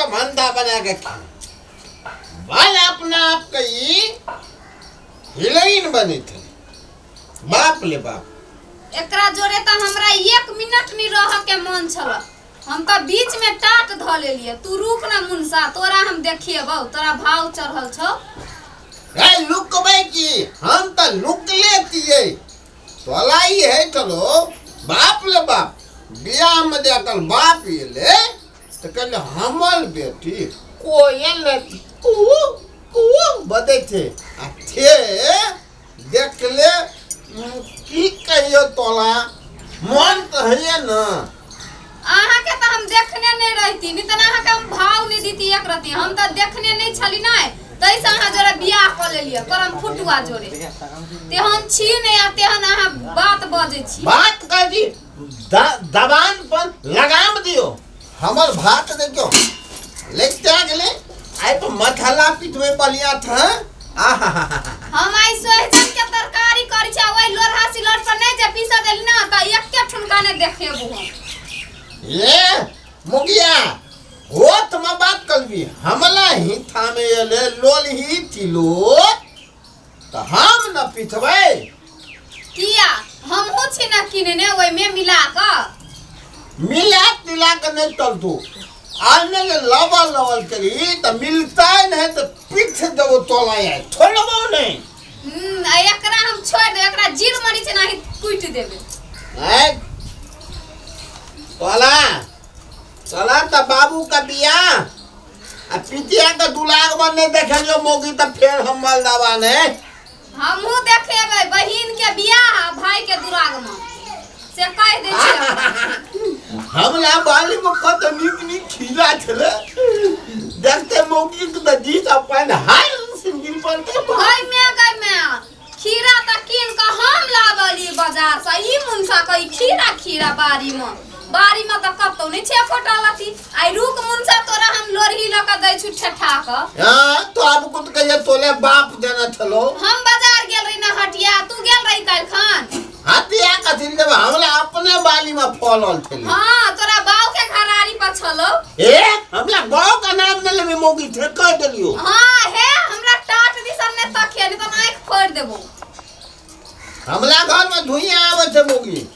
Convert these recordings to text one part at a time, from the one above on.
के भंडा बना के खा बल अपना आप के ई हीरोइन बनी थे। बाप ले बाप। एकरा जोरे तऽ हमरा एक मिनट नहीं रह के मन छल। हम तऽ बीच में टाट धऽ लेलिए। तू रुक ना मुनसा, तोरा हम देखिएबौ, तोरा भाव चढ़ल छौ। रे लुकबै की, हम तऽ लुकले तियै। तोला ई है चलो बाप ले बाप बियाह में देखल बाप एले तऽ कहले हमर बेटी कोयल कू कू बजै छै आ थे देखले की कहियो तोला मन तऽ होइए ने। अहाँके तऽ हम देखने नहीं रहती, नहीं तऽ अहाँके हम भाव नहीं दीती एक रती। हम तऽ देखने नहीं छली नहीं, तैसँ अहाँ जोरे बियाह कऽ लेलियै करम फुटुआ जोरे। तेहन छी नहीं आ तेहन अहाँ बात बजै छी। बात कहै छी दबान पर लगाम दियो। हमर भात देखियो लेते गेलै आइ तो मथला पिटबै बलिया था। आहा हम आइ सोहजन के तरकारी करै छी आ ओहि लोढ़ा सिलौट पर नहि जे पीसऽ देली ना तऽ एके ठुनका नहि देखेबो हम। ये मुगिया होत में बात करबी, हमला ही थामे एले लोल ही तिलो तऽ हम न पिटबै। किया हमहूँ छी न किनने ओहिमे मिला कऽ। मिला तिला के नहीं चलतू, आज ने जे लवल लवल करी तऽ मिलता नहीं तऽ पीठ देबो तोला यार छोड़बो नहीं। आ एकरा हम छोड़ि देबै, एकरा जीर मरीच नाही कुटि देबै। हैं तोला तोला तऽ बाबू का बियाह आ पितिया के दुलाग बन नहीं देखलियो मौगी तऽ फेर हम मलदावा नहीं। हमहूँ देखेबै बहिन के बियाह आ भाई के दुरागमन, से कहि दै छियै। हमला बाली में कत नीक नीक खीरा छले, देखते मौगी के तऽ जी सब पानि हाय सिंगिल पर के। गै मे गै मे खीरा तऽ कीन कऽ हम लाबली बाजार से, ई मुनसा के ई खीरा खीरा बाड़ी में, बाड़ी में तऽ कतौ नहि छै एकोटा लत्ती। आइ रुक मुनसा, तोरा हम लोरही लऽ कऽ दै छु ठेठा कऽ। हाँ तो अब कुछ कहिए तोले बाप देना छलो। हम बाजार गेल रही ना हटिया, तू गेल रही काल्हि खन? हटिया कथी जब हमला अपने बाली में फलल छले। हाँ तोरा बाऊ के घरारी पर छलो। ए हमला बाऊ का नाम न लेबे मौगी थे कह देलियो। हाँ हे हमरा टाट दिसन ने तकिया नहीं तो आँख फोड़ देबो। हमला घर में धुइया आवे छे मौगी।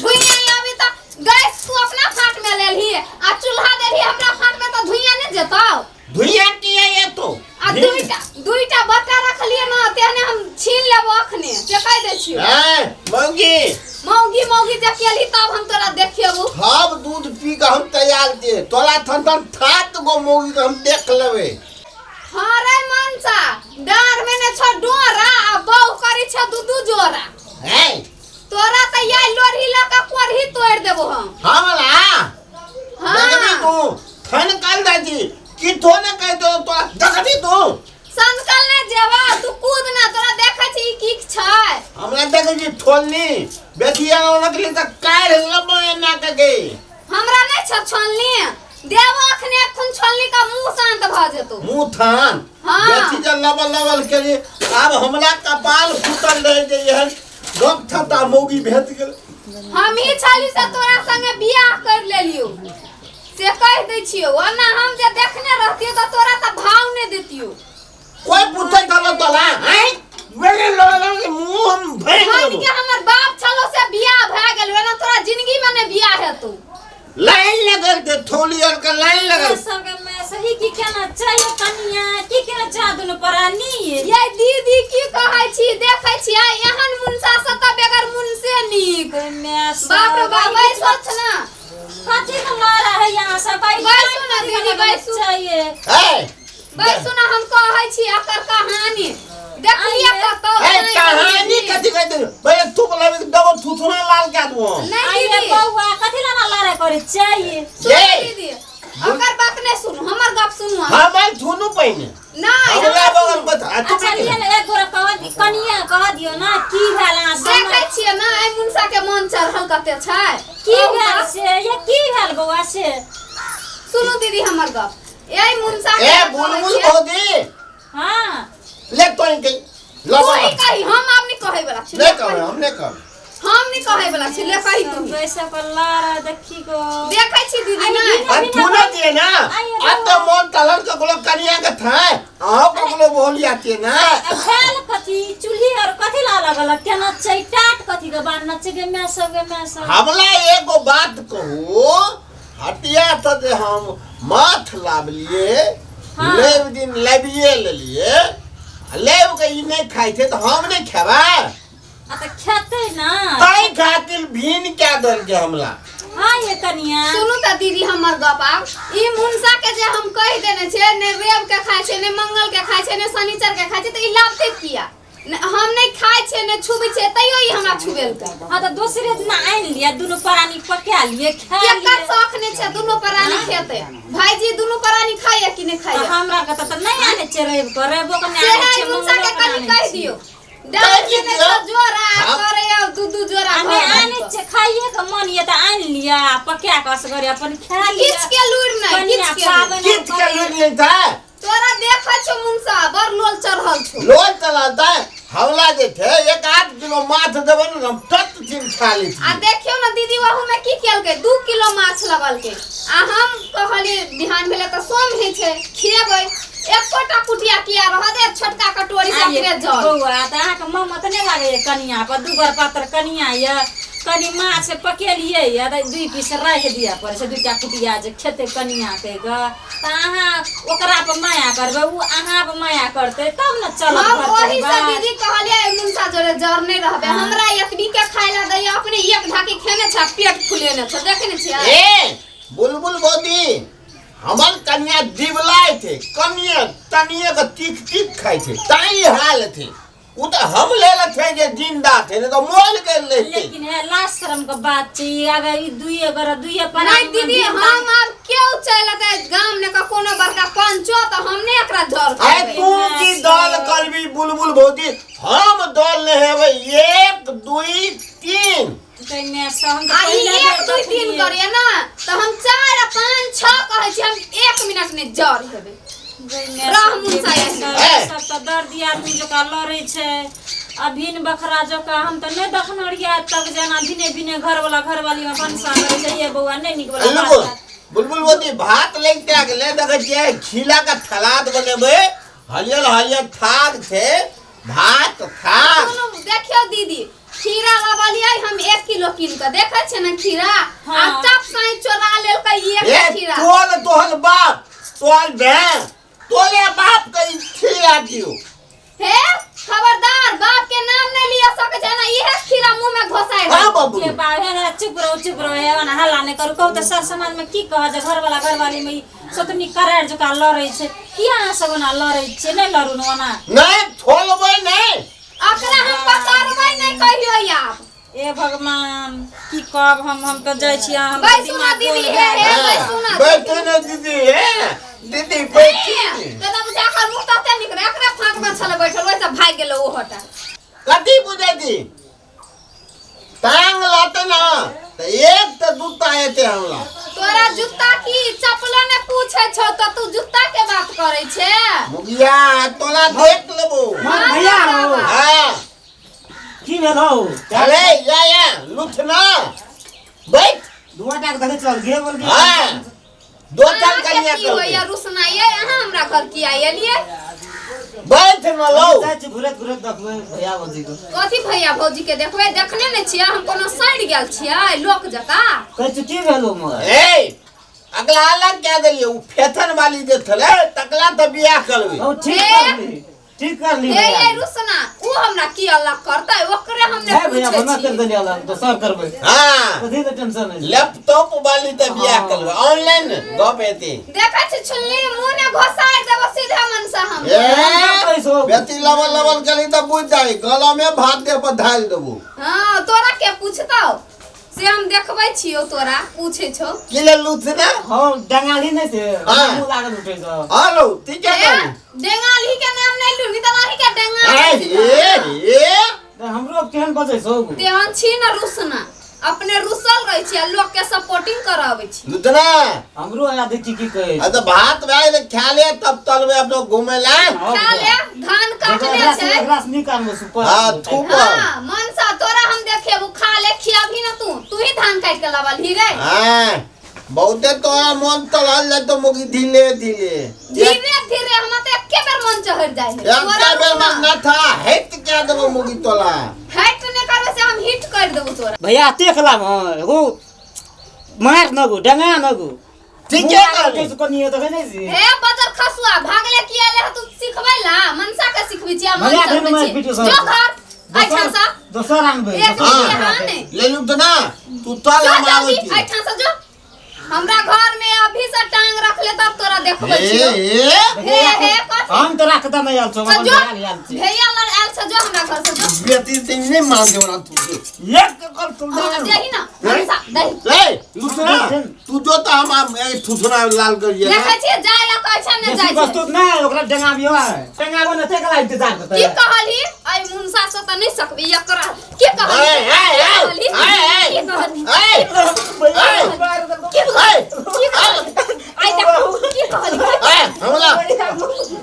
धुइया आबी त गैस तू अपना फाट में लेलही आ चूल्हा देलही हमरा फाट में त धुइया नहीं जेतौ। धुइया किया ये तो? आ दुईटा दुईटा बट्टा रखलिए ना तेहने हम छीन लेबो अखने, से कह दै छियो। ए मौगी मौगी मौगी जे केलही तब हम तोरा देखेबो। सब दूध पी के हम तैयार छियै, तोरा थन थन थात गो मौगी के हम देख लेबै। हाँ रे मनसा, डाँर में ने छो डोरा आ बहू करी छो दू दू जोड़ा। हैं तोरा त याई लोरही ल के कोरही तोड़ देबो हम। हमरा? हाँ। देखबी तू थन कल दादी की तो ने कह दो तोरा देखबी तू। सनकल ने जेबा तू कूद ना, तोरा देखै छी ई की छै। हमरा देखै छी ठोलनी बेटिया नकली त काढ़ लेबो एना के गे। हमरा नै छ छोलनी देबो अखने, अखन छोलनी का मुंह शांत भ जेतो। मुंह थान। हाँ। बेटी जे लबल लबल के लिए आब हमरा कपाल फूटल रह जे एहन गप थता मौगी भेट गेल। हम ही छली से तोरा संगे बियाह कर लेलियो से कह दै छियो, वरना हम जे देखने रहतियो त तोरा त भाव नै देतियो। कोई पूछै छलो तोला हैं मेरे लड़ल के मुंह हम भरि हम देबो। के हमर बाप छलो से बियाह भए गेल, वरना तोरा जिंदगी में नै बियाह हेतो। लाइन लगल थे थोली और का लाइन लगल। सब में सही की केना चाहिए कनिया की केना चाह दुनु परानी। ये दीदी की कहै छी, देखै छी एहन मुनसा से त बेगर मुनसे नीक। बाप रे बाप, बैसो छ ना। कथी के मारा है यहाँ सब? बैसू ना दीदी, बैसू। चाहिए। ए बैसू ना, हम कहै छी एकर कहानी देखलिए कतौ। ए कहानी कथी कहै दे भैया, थूक लाबे दबो थुथुना लाल के दबो। नहीं दीदी बौआ कथी ला लड़ाई करे चाहिए? सुनू दीदी, अकर बात नहीं सुनू, हमर गप सुनू। हमर सुनू पहिने। नहीं हमरा बगल बता तू। अच्छा लिए ने एक गोरा कह दी कनिया, कह दियो ना की भेल अहाँ सब? देखै छियै ना एहि मुनसा के मन चढ़ल कते छै। की भेल से ये की भेल बौआ से? सुनू दीदी हमर गप, एहि मुनसा के ए बुलबुल भौजी। हां ले तोई के तू ही कही, हम आब नहीं कहै वाला छी। नहीं कहबै, हम नहीं कहबै। हम नहीं कहे वाला छी, ले कही तू। पैसा पर लारा देखी को देखै छी दीदी आई नहीं। बिना- आ थूने दिए ना। आइए अब तो मन तलन ककरो कनिया के था अहो ककरो बोली आती है ना। खाल कथी चूल्ही और कथी ला लगल केना छै टाट कथी के बान नचे के मैं सब के मैं सब। हमला एगो बात कहू, हटिया से जे हम माथ लाबलिए। हाँ। लेब दिन लेबिए लेलिए, लेब के ई नहीं खाइ छै तऽ हम नहीं खेबै। आ त खेतै ना। ताहि खातिर भीन क्या दल के हमला। हाँ ये कनिया सुनू त दीदी हमर गप। आब ई मुनसा के जे हम कहि देने छियै, ने रवि के खाइ छै, ने मंगल के खाइ छै, ने शनिचर के खाइ छै, तऽ ई लाबतै किया? हम नहि खाइ छियै, ने छुबै छियै, तैयो ई हमरा छुबेलकै। हाँ त दोसरे दिन आनि लिया, दुनू प्राणी पका लिए खा केकर लिए। शौख नहि छै दुनू प्राणी खेतै? भाईजी दुनू प्राणी खाइया कि नहि खाइया? हमरा के त नहीं आने छै रवि के, रविओ के नहीं से आने है छै, मुनसा के मंगलो के कनि आने कहि छै। दियौ, डाल कहि देने दियौ। छै जोड़ा हाँ। करे आउ दू दू जोड़ा आ घर नहि बारि आने कऽ। छै, खाइए के मन ये त आनि लिया पका के असगरे अपन खा लिया। किछ के लूरि नहि, कनिया किछ के लूरि। पाबनि किछ के लूट नहीं था। तोरा देखै छौ मुनसा बड़ लोल चढ़ल छौ। लोल चलाता है हमला जे थे एक आध किलो माछ देबै ने हम तत दिन खा लै आ छी। देखियौ ने दीदी ओहू में की केलकै, 2 किलो माछ लगलकै आ हम कहलियै बिहान भेलै तऽ सोम होइ छै खेबै, एकोटा कुटिया किया रह दे, छोटका कटोरी से आइए, अपने जल। बौआ तऽ अहाँके ममत नहि लागैए कनिया पर? दू बर पातर कनिया यऽ, कनि माछ पकेलियै यऽ तऽ 2 पीस राखि दिअ पड़ै छै, 2टा कुटिया जे खेतै कनिया के गऽ, तऽ अहाँ ओकरा पर माया करबै, ओ अहाँ पर माया करतै तब ने चलत हम घर ओही से परिवार। दीदी कहलियै मुनसा जोरे जर नहि रहबै, हमरा एतबी के खाय ला दैया, अपने एक ढाकी खेने छै, पेट फुलेने छै, देखै नहि छियै? ए बुलबुल भौजी हमर कनिया दिवलाय थे, कनिया तनिए के तीख तीख खाइ छै ताहि हाल थे, उ तऽ हम लेल थे जे जिंदा थे, नहीं तो मोल के लेते। लेकिन है लाज शर्म के बात छै, अगर ई दुइए गोरा दुइए नहीं प्राणी में दीदी भिन्न हम आब केओ चलि एतै गाम ने के कोनो बड़का पंचो तऽ हम नहि एकरा जर आइ करबै। तू की दल करबी बुलबुल भौजी, हम दल नहीं हेबै 1 2 3। कन्या सब हम तऽ आ ई पहिले 1 बेर 2 3 देखलियै। करिए ना तऽ हम 4 आ 5 6 कहै छी, हम 1 मिनट नहि जर हेबै। गइने राह सब मुनसा जे एहन। ए। सब तऽ दर्दी आदमी जकाँ लड़ै छै आ भिन बखरा जकाँ हम तऽ नहि देखने रहियै आज तक, जेना भिने भिने घरवाला घरवाली में भनसा करै छै। ये बौआ नहि नीक वाला बात बुलबुल बात। बुलबुल भौजी भात लगिते गेलै, देखै छियै खीला के सलाद बनेबै, हरियर हरियर थाक छै भात थाक। सुनू देखियौ दीदी खीरा लबलियै हम 1 किलो कीन कऽ, देखै छियै ने खीरा? हाँ। आ टप साँइ चोरा लेलकै ए एक खीरा। तोल तोहल बाप तोहल बहन तोले बाप के ई खीरा दियो। हे खबरदार बाप के नाम नहीं लिया सकै छै ना, इहे खीरा मुंह में घोसाय हाँ बाबू के बाप हे ना, चुप रहो चुप रहो, हे ना हल्ला नहि करू, कहू तऽ सर समाज में की कह जे घरवाला घरवाली में ई सतनी करार जकाँ लड़ै छै, किया अहाँ सब ओना लड़ै छियै? नहि लड़ू ने ओना। नहीं थोलबै नहीं, अकरा हम पकड़बै नहीं कहियो आब। ए भगवान की कहब हम तऽ जाइ छी, अहाँ हमर बैसू ना दिमाग दीदी, गोल हे भए हे गेल। बैसू ना। बैठे ना दीदी, हे दीदी बैठी। तऽ बुझा कर मुँह तते निकले, एकरे फाँक में छलै बैठल, ओहिसँ भागि गेलै ओ हटा। कथी बुझै दी टांग लाते ना तऽ एक तऽ जूता एते हमरा। तोरा जूता की चप्पलो ने पूछे छौ तऽ तू जूता के बात करै छे? मुगिया तोरा देख लेबो। मर भैया हो। हाँ की भेल हौ? अरे या या लुथना बैठ। दुआटा के देखै चल गे बोल के। हाँ दो चार अहाँके कनिया की होइया कर रुसना ये, अहाँ हमरा घर किया एलियै? बैठ न लौ। जाइ छी घुरैत घुरैत देखबै भैया भौजी के। कथी भैया भौजी के देखबै? देखने नहि छियै हम, कोनो सड़ि गेल छियै लोक जकाँ? कहै छी की भेल हौ मगर? ए अगला अलग क्या देलियै, उ फेथन वाली जे छलै तकला तऽ बियाह करबै। हौ ठीक हे। कर ली, ठीक कर ली हे भैया। ये रुसना उ हमरा की अलग करतै, ओकरे हम हे नहि भैया पूछै मना कर छियै। देलियै अलग दोसर करबै, हाँ कथी के टेंशन है? लैपटॉप वाली तऽ बियाह हाँ। करबै, ऑनलाइन गप हेतै। देखै छी छुल्ली मुँह ने घोसारि देबो सीधे मन से हम। ए पैसो। बेटी लबल लबल करी तऽ बुझि जाइ गला में भात दे पर धारि देबो। हाँ तोरा के पूछतौ से हम देखबै छियौ, तोरा पूछै छौ की ले लुथना? हौ डंगाली नहि छै हाँ। मुँह लागल उठै छै। हाँ लौ ठीके ए, कहलू। डेंगाली के नाम नहीं लू, नहीं तो वही के डेंगा ए छी। ए ए तऽ हमरो केहन बजै छौ? तेहन छी न रुसना। अपने रुसल रहै छी आ लोक के सपोर्टिंग कराबै छी। लुतना हमरो आया देखी की कहै आ तो भात भए गेलै खा ले तब तलबै अपनो घुमै ला। खा ले, धान काटने छै। एकरा से नीक आनबो सुपर। हाँ, थूपर। हाँ, मनसा तोरा हम देखेबू, खा ले खियाबही ना तू, तू ही धान काट के लावलही रे। हाँ, बहुते तोरा मन तलल जाय तो मुगी धीरे धीरे धीरे धीरे हम तो एके बेर मन चढ़ जाय है। एक बेर मन ना था हेट क्या देबो मुगी तोला। हेट ने करबे से हम हिट कर देबो तोरा। भैया देख लाम एगो मार नगो डंगा नगो ठीके कहली। कहली कनिए देखै नै छी। हे बजर खसुआ भागले किया ले तू सिखबै ला मनसा के सिखबै छी आ मन भैया, चढ़बै धन्यवाद, छी। पीटू सर। जो घर ऐठाम से दोसर आनबै। एक हाँ। हाँ ने ले लू तो ना तू तल जो हम आबै जल्दी छी। ऐठाम से जो हमरा घर में अभी से टांग रख ले तब तोरा देखबै ए छियो। ए हे हे कथी हम तो रखता नहीं आयल छौ, से अपन जो भैया आयल छी। भैया लड़ आयल छ जो हमरा घर से जो। बेटी से नहीं मान देबो ना तू एक कर तू हाँ, देही ना मनसा दही। ए लुतना तू जो तो हम ए थुथुना लाल करिए ना। देखै छियै जाय ला कहै छै ने बेसी जाय छै। वस्तु नै ओकरा डंगाबियो है, डंगाबो न तेकरा इंतजार करतै। की कहलही ऐ मुनसा से त नहीं सकबी एकरा की कहलही? ए, ए, ए, की कहलही? ए, ए, की कहलही? ए, भैया, की कहलही? की कहलही? आइ देखू की कहलही? ए हमरा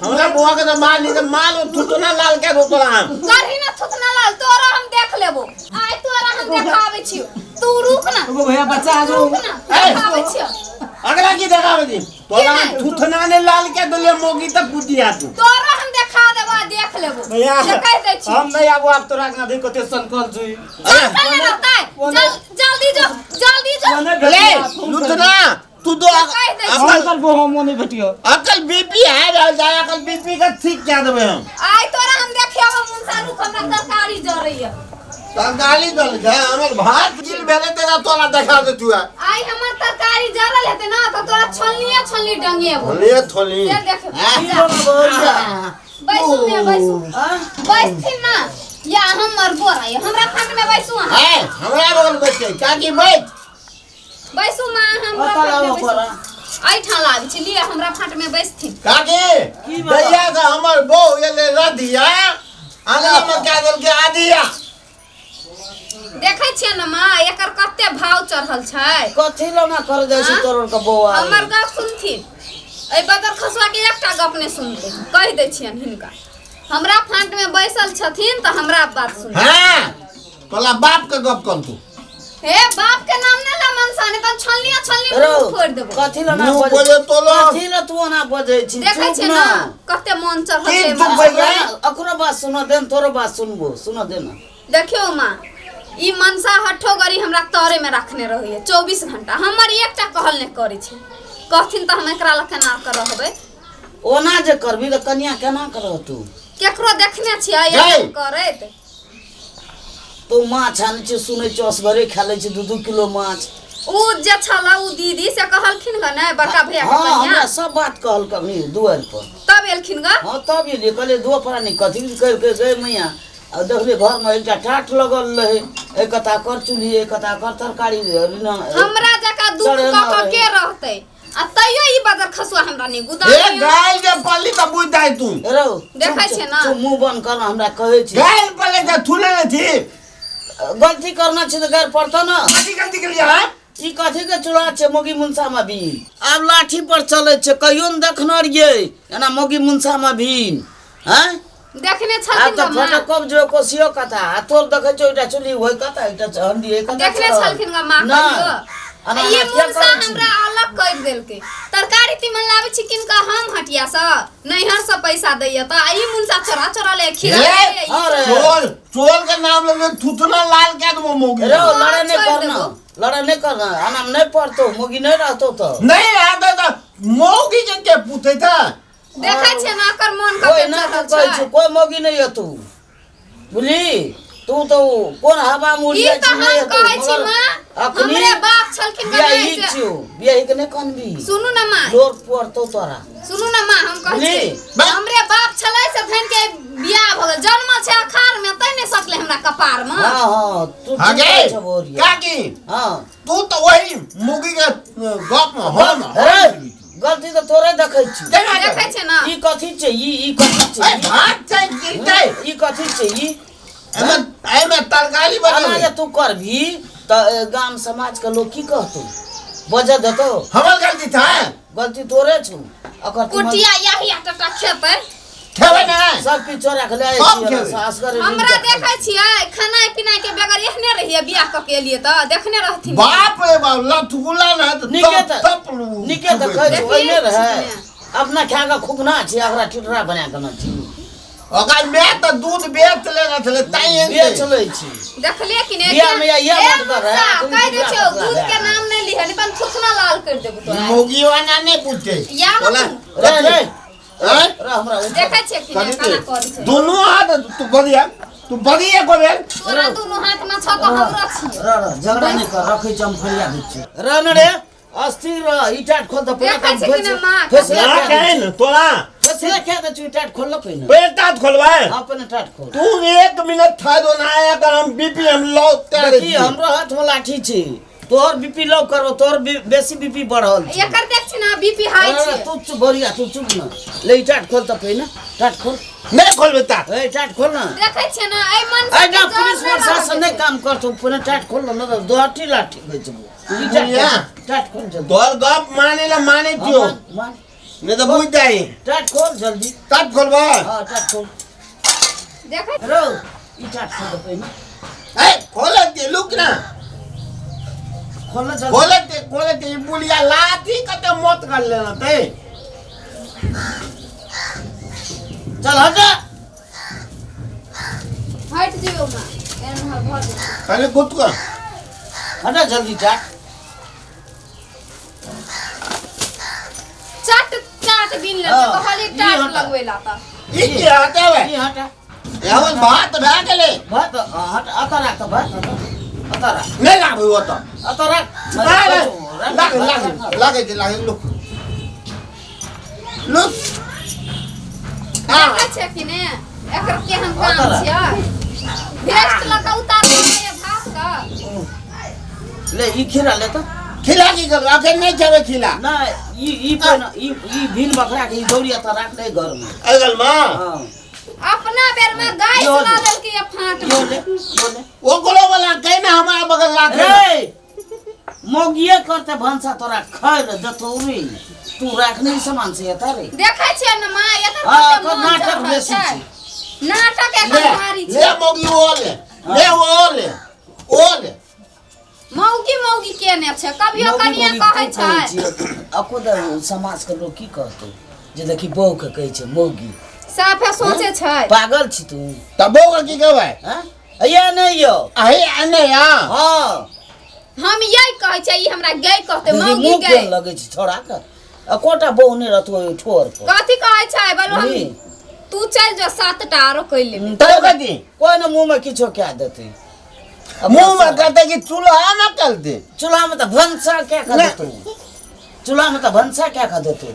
हमरा बुआ के तो माल नहीं तो माल थुथुना लाल के रोकला हम। करही ना थुथना लाल तोरा हम देख लेबो। आइ तोरा हम देखाबै छियो, तू रुक ना। एगो भैया बच्चा आ जो। रुक ना ए। देखाबै छियो। अगला की देखाबै छी तोरा की नहीं? थुथना ने लाल के देले मोगी त कुदिया तू। तोरा हम देखा देबो आ देख लेबो। भैया से कहि दै छियो। हम नहीं आबो आब तोरा अंगना देख कते संकल छी। चल चल ने रहतै, चल जल्दी जो जल्दी जो। ले लुतना तू तो कहि दै छियो। अकल संकल बो हम नहीं भेटियो। अकल बीपी है रहल जाय अकल बीपी के ठीक क्या देबै हम। आइ तोरा हम देखेबो मुनसा रुक हमरा तरकारी जरैया। तरकारी दल छै हमर भात गिल भेलै तेरा तोरा देखा दे तू। आइ हमर तरकारी जरल हेतै ना त तोरा छलनिए छलनी डंगेबो। थोली थोली। से देख बैसू ने बैसू बैसथिन ना या हमर गोर आइ हमरा फाट में बैसू अहाँ। ए हमरा बगल बैठ काकी बैठ बैसू माँ हमरा फाट में बैसू। ऐठाम लाबै छी लिए हमरा फाट में बैसथिन। काकी दैया से हमर बहू एलै रधिया आंगना में कए देलकै आधिया। देखै छियै ने माँ एकर कते भाव चढ़ल छै। कथी लना कर जाइ छै तोर के बौआ। हमर गप सुनथिन एहि बदर खसुआ के एकटा गप नहि सुनतै कहि दै छियनि हिनका। हमरा फाँट में बैसल छथिन तऽ हमरा बात सुन। हाँ तोला बाप के गप कर तू। हे बाप के नाम न ला मनसा ने त छलनी छलनी मुंह फोड़ देबो। कथी लना मुंह बोले तोला कथी ल तू ओना बजै छी। देखै छियै ना कते मन चढ़ल की छै। तू बजै? अकरो बात सुन देन तोरो बात सुनबो सुन देन। देखियौ माँ ई मनसा हठो गरी हमरा तरे में रखने रहैया 24 घंटा हमर एकटा कहल नहि करै छै। कहथिन तऽ हम एकरा लग केना के रहबै। ओना जे करबी तऽ कनिया केना करह तू? केकरो देखने छियै करैत? तू माछ आनै छी सुनै छी असगरे खा लै छी 2-2 किलो माछ। उ जे छल उ दीदी से कहलखिन ग नै बड़का भैया के कनिया। हमरा सब बात कहल कभी दुआर पर तब एलखिन ग। हां तब एलियै कहलियै दुआ पर नहीं कथी कहि गए मैया आ देखलियै घर में एकटा टाट लगल रहे एक कता कर चूल्ही एक कता कर तरकारी। हमरा जका दुख क के रहतै आ तैयो ई बदर खसुआ हमरा नहीं गुदा। ए गाल जे पल्ली त बुझ जाय तू। रौ देखै छै ना तू मुंह बंद कर हमरा कहै छी। गाल पल्ले त थुले नै थी। गलती करना छै त गाल पड़तो ना। कथी गलती केलियै हां? ई कथी के चूल्हा छै मोगी मुनसा में भी आब लाठी पर चलै छै कहियो न देखने रहियै एना मोगी मुनसा में भी। हैं देखने छलखिन त फोटो कब जो कोसियो कथा आ तोर देखै छौ एकटा चूल्ही होय कथा एकटा हंडी होय कथा देखने छलखिन ग माँ कहियो। ई मुनसा हमरा अलग कर देलकै। तरकारी तीमन लाबै छी किनका हम हटिया से नैहर से पैसा दैया त ई मुनसा चोरा चोरा ले खीरा। चोर चोर के नाम ले थुथना लाल के देबो मोगी। रे लड़े नहीं करना लड़े नहीं करना आनाम नहीं पड़तो मोगी नहीं रहतो त नहीं रहतो त मोगी के के पूछै त। देखै छियै ना एकर मन कोई ना कहै छै कोई मोगी नहीं हतू बुझली तू तो कोन हवा में उड़ि ई जाइ त छी हम नहीं हतू। कहै छी माँ हमरे बाप छलखिन ग बियाही छियौ बियाही के नहीं कनबी। सुनू ना माँ जोर पड़तो तोरा। सुनू ना माँ हम कहै छी हमरे बाप छलै से धन के बियाह भ गेल जन्म छै अखाड़ में तै नै सकलै हमरा कपार में। हां हां तू काकी हां तू तो वही मुगी के गप में हम गलती तो तोरे देखै छी। देखै छै ना ई कथी छै ई ई कथी छै? ए भात छै गिरतै ई कथी छै ई? एमे एमे तरकारी बनल जे तू करबी तऽ गाम समाज के लोग की कहतौ बजऽ देतौ हमर गलती था गलती तोरे छौ अकर कुटिया यही टटा खेतै खेबै नै सब किछु चोरा के ले सब आइ खेबै। छियै असगरे हमरा देखै छियै खाना पीना के बगैर एहने रहियै बियाह कऽ के एलियै तऽ देखने रहथिन बाप रे बाप लथगुला ना तऽ नीके तप तऽ- तप लू नीके तऽ कहै छौ देखिए ओहिने रहै छियै। अपना खा कऽ खूब ना छी ओकरा टिटरा बना कऽ ना छी ओकर माय तऽ दूध बेच लेने छलै तैं बेच एहन लै छी देखलियै कि नहि बियाह में इएह ए बात कर रहे हैं, मुसा, तुम कहि दै बियाह छियौ पतला दूध भए के नाम नहि लिहे नहि अपन थुथना लाल करि देबौ तोरा मौगी वाला नहि पूछे या मत बोला रे रे आँय? रे हमरा उठ देखै छियै कि नहि कथी केना करै छै दुनू हाथ तू बदिया तू बदिया को बेल तोरा दुनू हाथ में छौ तऽ हमरो छियै र र झगड़ा नहि कर रखै छी हम फरिया दै छी र न रे अस्थिर रह ई टाट खोल तऽ पहिने देखै छै कि नहि माँ? फैसला ना कए दै कहै न तोरा छी। फैसला कए दै छी ई टाट खोल पहिने पेट तात खोलवाए हाँ पहिने टाट खोल तू एक मिनट था दो ना आया कर हम बीपी हम लो तेरे देखी हमरो हाथ में लाठी छी तोहर बीपी लो करबो तोहर बेसी बीपी बढ़ल छै एकर देख छी ना बीपी हाई रे, छै तू चुप बढ़िया तू चुप न ले ई टाट खोल तऽ पहिने टाट खोल नहीं खोलबे तात ए टाट खोल न देखै छियै ना एहि मन ऐ ना पुलिस प्रशासन नहि काम करतौ पहिने टाट खोल न तऽ दोहटी लाठी घिचबो ई टाट बुढ़िया। खोल, टाट खोल जल्दी तोर गप माने ला माने हाँ, क्यों मान, मान। नहीं तो बुझ जाई टाट खोल जल्दी तात खोलवा हाँ टाट खोल देखै रो ई टाट खोल दे पहिने ए खोले दे लुक ना खोल न जल्दी खोले दे ई बुढ़िया लाठी कते मौत कर लेना ते चल हट जा हटि जइयौ माँ एहन भऽ जेतै पहले गुत कर हट जा जल्दी टाट चट चाट बिन लेलकै हाँ, कहली ई टाट हटा। लगबै ला तऽ ई की हटेबे ई हटा हमर भात भए गेलै भात हट अतऽ राख तऽ भात अतऽ राख नहि लाबै ओतऽ अतऽ राख लागे लागे लागे छै लागे लुक लुक हाँ देखै छै कि ने एकर केहन काम छियै भेस्ट लऽ कऽ उतार देबै भात कऽ ले ई खीरा ले तऽ खिला की करबै अखन नहि खेबै खिला नहि ई ई पहिने ई ई भिन बकरा के ई दौड़ी अतऽ राख ले घर में अगल माँ हाँ अपना बेर में गाय यो सुना ले। देलकै ये फाँट यो में ले यो ले ओकरो वाला कहीं ना हमारा बगल राखे रे मौगिए करते भनसा तोरा खाय ले देतौ रे तू राखने ही सामान से एता रे देखै छियै ने माँ एकर हाँ, कते एकर मोन नाटक चढ़ल बेसी छै। छै। नाटक ले एकर भारी ले छै मौगी ओ ले ले ओ ले ओ ले मौगी मौगी केने छै कभियो मौगी कनिया मौगी कहै तू कहै छै छियै। अको तऽ समाज के लोग की कहतौ जे देखी बहू के कहै छै मौगी साफे सोचे छै पागल छी तू तब बौआ की कहबै हैं ये नहीं यौ अहे अने या हाँ हम यही कहै छियै ई हमरा गै कहतै देखी मौगी मुँह गै केहन लगै छै छोड़ा के एकोटा बहू नहि रहतौ ओहि ठोर पर कथी कहै छै बोलो हम बुझली? तू चल जो सातटा आरो कहि लेबै तब कथी कोइ ने मुँह में किछो कए देतै मुंह में कहते कि चूल्हा न चलते चूल्हा में तऽ भनसा क्या कऽ नहि। देतौ चूल्हा में तऽ भनसा क्या कऽ देतौ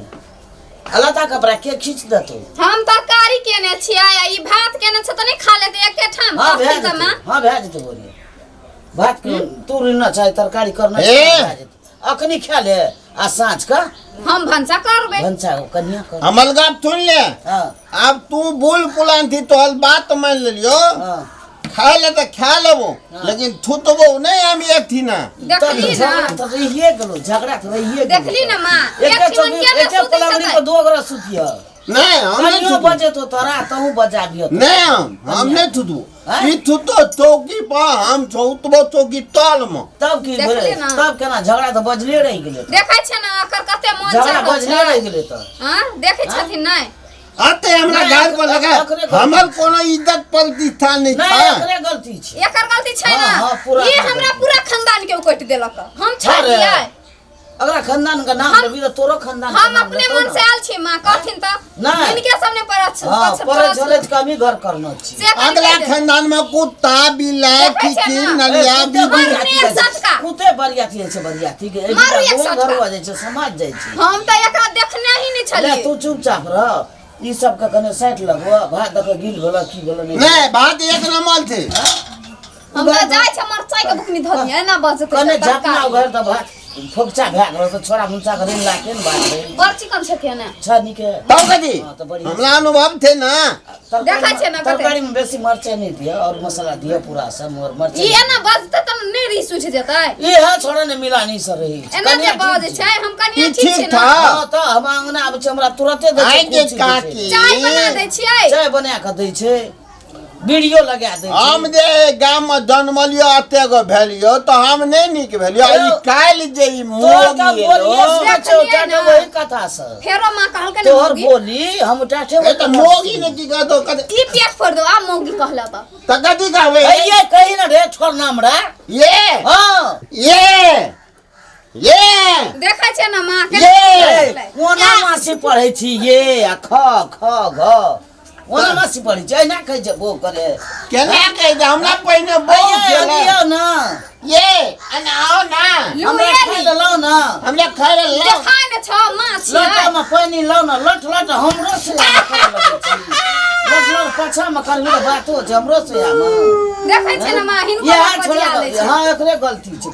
आ लत्ता कपड़ा के खींच देतौ हम तरकारी केने छियै आ ई भात केने छै तऽ नहि खा लेतै एके ठाम हाँ भए कहथिन तऽ जेतौ माँ हाँ भए जेतौ बोलिए भात के तू ना चाहे तरकारी करना ए! छै, भए जेतौ। अखनी खा ले आ साँझ का हम भनसा करबै भनसा कनिया कर हमर गप सुन ले हाँ आब तू बुल पुलान थी तोहर बात मान लेलियो हाँ खाय ले तऽ खा लेबो लेकिन थुतबो नहि हम एक थी ना देखली ना झगड़ा तऽ रहिए गेलो झगड़ा तऽ रहिए गेलो देखली ना माँ एके एक ठिमन चौकी केना एके सुतै पलंगड़ी छलै पर दो गोरा सुतिय नहि हम नहि कनियो थुतबो बजेतो तोरा तहु बजाबियो नहि हम नहि थुतबो आँय? ई थुतो चौकी पर हम थुतबो चौकी तल में तब की देखली भेलै ना। तब केना झगड़ा तऽ बजले रहि गेलै तऽ। देखै छै ने एकर कते मन झगड़ा चढ़ल बजले छै रहि गेलै तऽ हाँ देखै छथिन नहि अते हमरा नहि, घर पर लगा अकरे गलती। हमर कोनो इज्जत प्रतिष्ठा नहि नहि था एकरे गलती छै एकर गलती छै ना हाँ, हाँ, पूरा ई एकर हमरा गलती। पूरा खानदान के उकटि देलक हम छोड़ हाँ रे। दियै अगला खानदान के नाम लेबी तऽ तोरो खानदान के हम नाम अपने लेतौ मन ना। से आयल छी माँ कहथिन तऽ नहि। हिनके सामने पर हाँ परे चले कमी घर करना छी अगला खानदान में कुत्ता बिलाइ देखै छै खिचड़ी ना। नलिया ए, कुत्ते बीबी मारू बरियाती एक जाइ छै। सटका। कुत्ते बरियाती जाइ छै बरियाती के एक मारू एक गाँव सटका। घर जाइ छै समाज जाइ छै हम तऽ एकरा देखने ही नहि ले छलियै तू चुपचाप रह ई सब के कने साइड लगबो भात दऽ के गिल भेल की भेल नहि नहि बात एक नंबर छै हम तऽ जाइ छै मरचाई के बुकनी धऽ दियै एना बजतै कने तऽ झपना तरकारी। उघार तऽ भात फोकचा भए गेल तऽ छोड़ा मुनचा के ऋण लाके ने बात है। बड़ चिकन छै खेने। छ नीके। तब कथी? हाँ, तऽ बढ़िआँ। हमरा अनुभव थे ना। देखै छियै ने कते। तरकारी में बेसी मरचाई नहीं दिअ और मसाला दिअ पूरा सब मगर मरचाई। ई एना बजतै तऽ नहि रीस उठि जेतै। ई है छोड़ा ने मिलानी से रही। एना जे बजै छै हम कनिया ई ठीक ठीक छै था। ना। हाँ तऽ हम अंगना आबै छै हमरा तुरते दै छै आइ के कुर्सी दै छै। काकी चाय बना दै छियै। चाय बना कऽ दै छै, वीडियो लगा दै छै। हम जे गाम में जन्मलियो एते गो भेलियो तऽ हम नहि नीक भेलियो। आ ई काल्हि जे ई तोहर तऽ मोगी बोलिए एलो सुनै छौ, देखलियै टाटे ने। वही कथा से। फेरो माँ कहलकै ने तोहर मौगी। बोली हम टाटे ए वही तऽ कथा मोगी से। ने की कहतो कथी ई पेट फोड़ दो आ मौगी कहला तऽ। तऽ कथी कहबै? ये कही ना रे छोड़ ना हमरा। ये हाँ ये ये देखै छै ने माँ के। ये कोना मासी पढ़ै छी ये आ ख ख घ कोना मासी पढ़ै छी एना कहै छै बो करे। केना कहै छै? हमरा पहिने बहुत ये छलै। लियौ ना। ये अना आओ ना। हमरा खाइ लए लाउ ना। हमरा खाइ लए लाउ। देखाय ने छौ माछ लोटा में पानि लाउ ना, लट लट हमरो से करऽ लगै छी। लट लट पाछा में करबी तऽ बातो छै हमरो से आमे। देखै छै ने माँ हिनको इएह बजिया छोड़ा लै छै। हाँ एकरे गलती छै।